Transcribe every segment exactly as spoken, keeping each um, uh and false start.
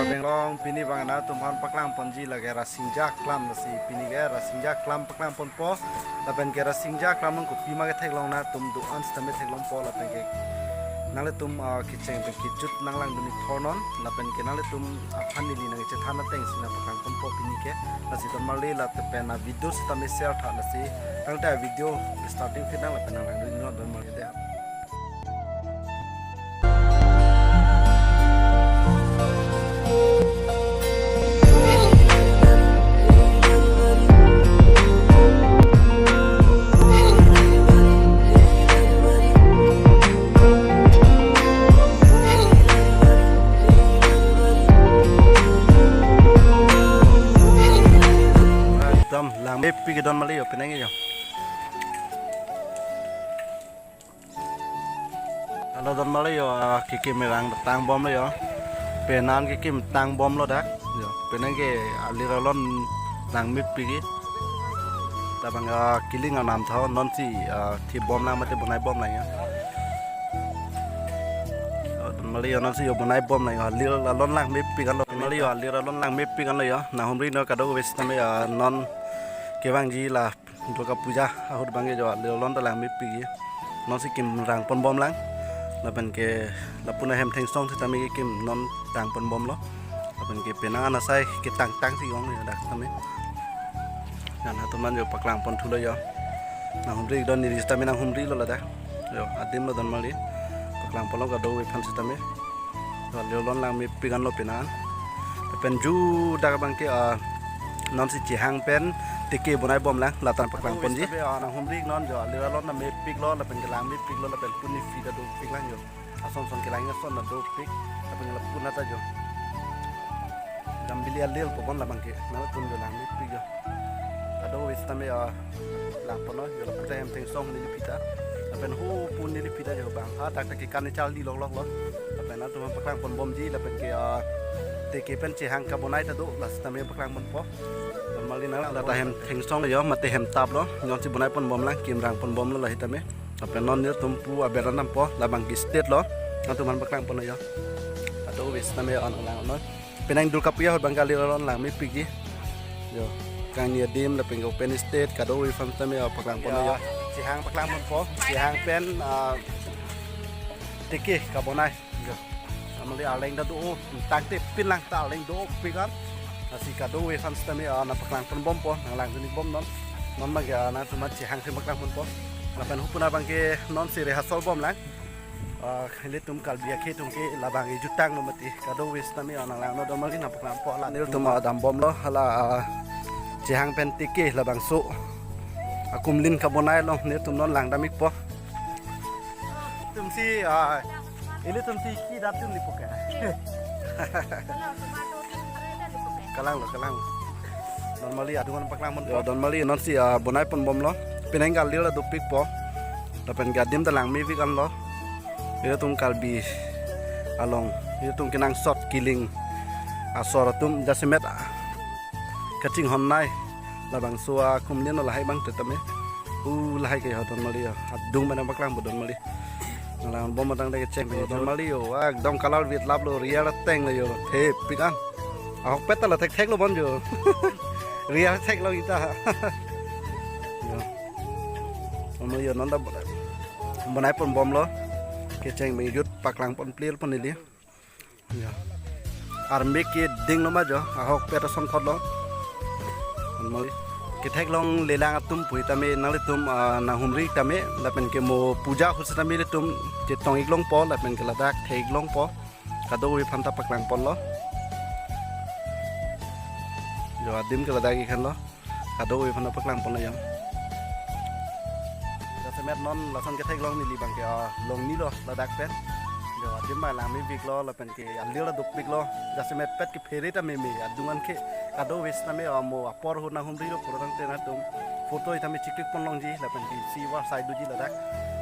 Benglong pini abang nangtum aphan paklang ponji lake Rasingja Aklam, lasi pini ke Rasingja Aklam paklang ponpo. Lapen ke Rasingja Aklam along kopima ketheklong nangtum do-an sitame theklongpo, lapen ke nanglitum, ah, kecheng pen kejut nanglangdun ik thornon, lapen ke nanglitum aphan neli nangchethan ateng si nangpaklang ponpo pini ke. Lasi don marli lapen avideo sitame share tha, lasi tangte avideo starting phi nang lapen nanglangdun iknon don marli de. Ekdom langmepik ke don marli jo, penang jo. Halo don marli jo, ah, kekim erang tang bomlo jo. Penan kekim tang bomlo dak. Jo, penang ke alir alon langmepik ke. Labang, ah, kiling anam tha, nonsi, ah, thip bom lang mate bonai bom lang jo. Jo, don marli jo, nonsi jo bonai bom lang jo. Alir alon langmepik anlo. Don marli jo, alir alon langmepik anlo jo. Nanghumri non kadokave sitame, ah, non kevangji la Durga Puja ahut abang ke jo alir alon ta langmepik ke. Nonsi kim rang pon bom lang. Lapen ke lapu ahem thengsong sitame kekim non tang pon bomlo. Lapen ke penang an asai ketang tang si ong jo dak sitame. Nangtum aphan jo paklang pon thulo jo. Nanghumri don, neli sitame nanghumrilo ladak. Jo, adim lo don marli. Paklang ponlo kadokave aphan sitame. Alir alon langmepik anlo penan. Lapen ju dak abang ke, ah, nonsi chehang pen teke bonai bom lang, lata paklang ponji. Tapi, ah, nanghumri non jo, alir alon ta mepiklo, lapen ke langmepiklo, lapen puni phi ta dopik lang jo. Ason son kelang ason ta dopik, lapen lapu nata jo. Jambili alir pokon labang ke, nangtum jo langmepik jo. Kadokave sitame, ah, lang ponlo, jo lapu ahem thengsong neli pita. Lapen ho pu neli pita jo bang. Ha, dak dak ke kani charli lok lok lo. Lapen nangtum aphan paklang pon bomji, lapen ke, ah, teke pen chehang kabonai ta do, la sitame paklang ponpo. Don marli nang lata ahem thengsong jo, mate hem tap lo. Nonsi bonai pon bom lang, kim rang pon bomlo lahai tame. Lapen non nelitum pu aber an dampo, labang ke state lo. Nangtum aphan paklang ponlo jo. Kadokave sitame an lang non. Penang Durga Puja ahut abang ke alir alon langmepik ke. Jo, kangni adim lapen ke open stage kadokave aphan tame, ah, paklang ponlo jo. Chehang paklang ponpo, chehang pen, ah, teke kabonai. Jo. Don marli arleng ta do, tangte pin lang ta arleng dopik an. Lasi kadokave aphan sitame, ah, nangpaklang pon bompo, nanglangdun ik bom non. Non abang ke, ah, nangtum aphan chehang si paklang ponpo. Lapen ho pu abang ke nonsi rehearsal bom lang. Ah, ilitum Karbi akhei atum ke labang ke jutang lo mati. Kadokave sitame, ah, nanglangno don marli nangpaklangpo la. Nelitum, ah, dam bomlo hala, ah, chehang pen teke labangso. Akumlin kabonai along nelitum non langdam ikpo. Tumsi, ah, ilitumsi ki dap tun lipo ke. Kalang lo, kalang. Don marli adung an paklang pon. Jo, don marli nonsi, ah, bonai pon bomlo. Penang ke alir ta dopikpo. Lapen ke adim ta langmepik anlo. Ilitum Karbi along, ilitum kenangsot kiling asor atum jasemet, ah, kachinghon nai labangso akumlin lo lahai abang te tame. U lahai ke ho don marli jo. Adung pen nangpaklangpo don marli. Nanglang bom tangte kecheng pen don marli jo. Wah, ekdom color vit lap lo, real ateng lo jo. Thepik an. Ahokpet ta la thekthek lo bon jo. Real thek lo ita. Jo. Don marli jo, non ta bonai pon bomlo. Kecheng pen jut paklang pon plil pon neli. Jo. Armek ke ding lo ma jo, ahokpet ason thot lo. Don marli. Ketheklongle lang atum pu tame nanglitum, ah, nanghumri tame, lapen ke mo puja ahut sitame ilitum chetong ik longpo, lapen ke ladak thek ik longpo. Kadokave aphan ta paklang ponlo. Jo, adim ke ladak ik henlo. Kadokave aphan ta paklang ponlo jo. Jasemet non lason ketheklong neli abang ke, ah, longni lo ladak pen. Jo, adim abang langmepik lo, lapen ke alir ta dopik lo. Jasemet pet kephere ta meme, adung an ke kadokave sitame, ah, mo apor ahut nanghumrilo pura tangte nangtum photo itame chiklik pon longji, lapen ke isi war side doji ladak.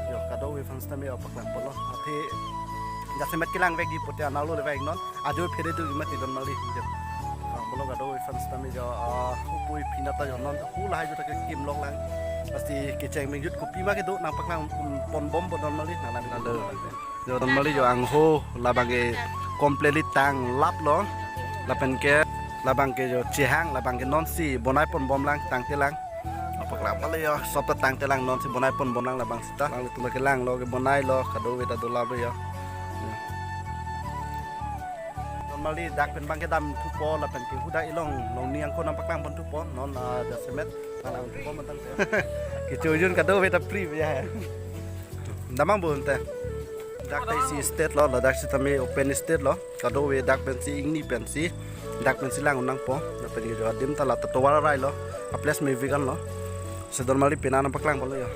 Jo, kadokave aphan sitame, ah, paklang ponlo. Athe jasemet kelang vekji pute analo le vek non. Ajo phere do mati don marli jo. Ah, bolo kadokave aphan sitame jo, ah, hupui phinata jo non hu lahai jo ta kekim lok lang. Pasti kecheng pen jut kopima kedo nangpaklang pon bompo don marli nanglang. Halo. Jo don marli jo, angho labang ke completely tang lap lo. Lapen ke labang ke jo chehang, labang ke nonsi bonai pon bomlang, tangtelang. Apaklang pale yo, sop ta tangtelang, nonsi bonai pon bomlang labang sita. Alanglitum ke langlo, ke bonailo, kadokave ta dola lo yo. Normally dak pen bang kedam thupo, lapen ke hadak ilong, longni angko nangpaklang pon thupo, non, ah, jasemet palang thupo mantang te. Kecho jun kadokave ta free ya. Damnang bo te. Dak ta isi stage lo, ladak sitame open stage lo. Kadokave dak pensi, ingni pensi, dak pensi lang nangpo. Dak pen ke jo adim ta la ta tovar arai lo. A place me vegan lo. Si donmali pena nangpaklang ponlo yo.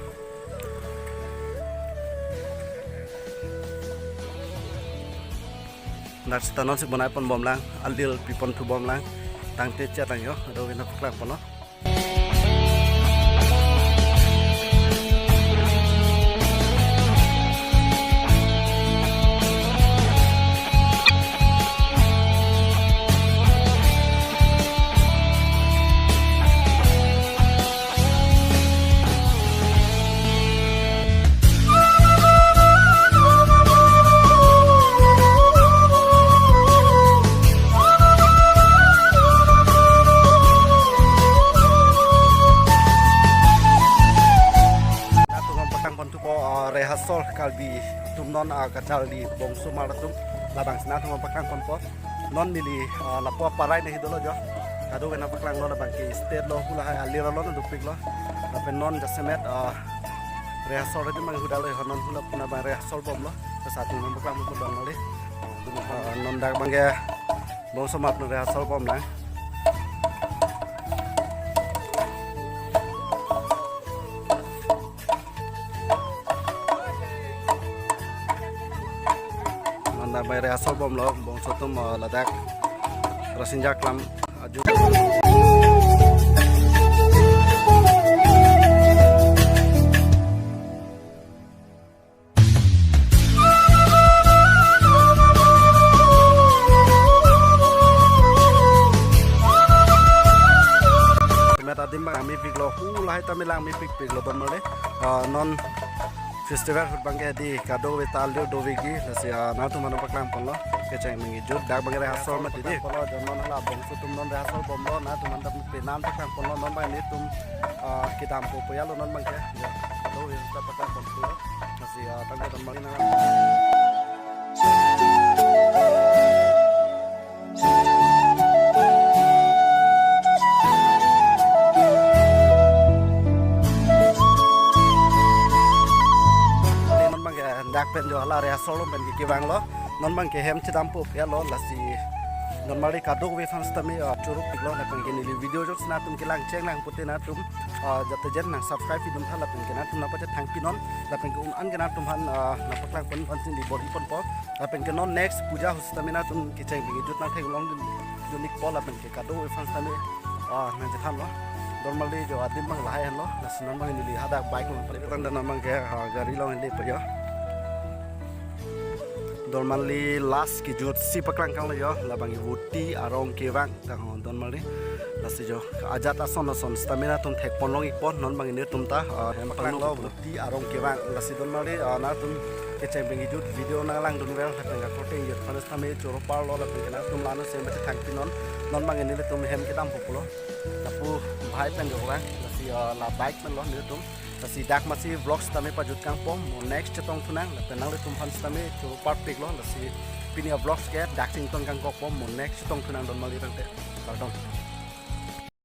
Dak sita nonsi bonai pon bomlang, alir pi pon thu bomlang. Tangte chetang yo, kadokave nangpaklang ponlo. Nangtum nangpaklang pon thupo, ah, rehearsal Karbi atum non, ah, kacharli bongsomar atum labangsi nangtum nangpaklang ponpo. Non neli, ah, lapu aparai nangji dolo jo. Kadokave nangpaklanglo, labang ke stage lo, hu lahai alir along dopiklo. Lapen non jasemet, ah, rehearsal adim bang hadak lo, non hu lapu nang bang rehearsal bomlo. Seta nangtum nangpaklang bomlo donmali. Ah, non dak bang ke bongsomar atum rehearsal bomlang. Non dak bang rehearsal bomlo, bongso atum, ah, ladak Rasinja Klam aju. Met adim bang mepiklo, hu lahai tame lang mepikpiklo donmali. Ah, non festival ahut bang ke di kadokave ta alir dovekji, lasi, ah, nangtum aphan nangpaklang ponlo, kecheng bang kejut, dak bang rehearsal mati di. Ponlo, jo non hala bongso atum non rehearsal bomlo, nangtum aphan ta pena nangpaklang ponlo, non bang nelitum, ah, kedampo po ya lo non bang ke. Ya, kadokave ta paklang ponlo. Lasi, ah, tangte donmali nang. Non bang ke dak pen jo hala rehearsal pen ke kevanglo. Non bang ke hem chedampo ya lo, lasi donmali kadokave aphan sitame, ah, choro piklo, lapen ke neli video jok si nangtum kelang chenglang pute nangtum, ah, jate jen nang subscribe pidun tha, lapen ke nangtum nangpachethang pinon, lapen ke un-an ke nangtum aphan, ah, nangpaklang pon aphan si neli bor-i ponpo. Lapen ke non next puja ahut sitame nangtum kecheng bang kejut nangtheklong dun, dun-ikpo, lapen ke kadokave aphan sitame, ah, nangchethanlo. Donmali jo adim bang lahai henlo, lasi non bang neli hadak bike along pale tang, dan non bang ke, ah, gari along helepo yo. Donmali last kejut si paklang kanglo yo, labang ke Voti arong kevang tang ho donmali. Lasi jo ajat ason ason sitame nangtum thek pon long-ikpo, non bang nelitum ta, ah, hem paklanglo Voti arong kevang. Lasi donmali, ah, nangtum kecheng bang kejut video nanglang dunver, lapen ke korte ingjir aphan sitame choro parlo, lapen ke nangtum la-an si nangpachethang pinon, non bang nelitum hem kedampo pulo. Lapu bhai pen joklang, lasi, ah, la bike pen lo nelitum. Lasi dak masi vlogs tame pajut kangpo, mo next chetong thunang, lapen nanglitum aphan sitame choro parpiklo, lasi pini avlogs ke dak si ington kangkokpo, mo next chetong thunang donmali tangte. Kardom.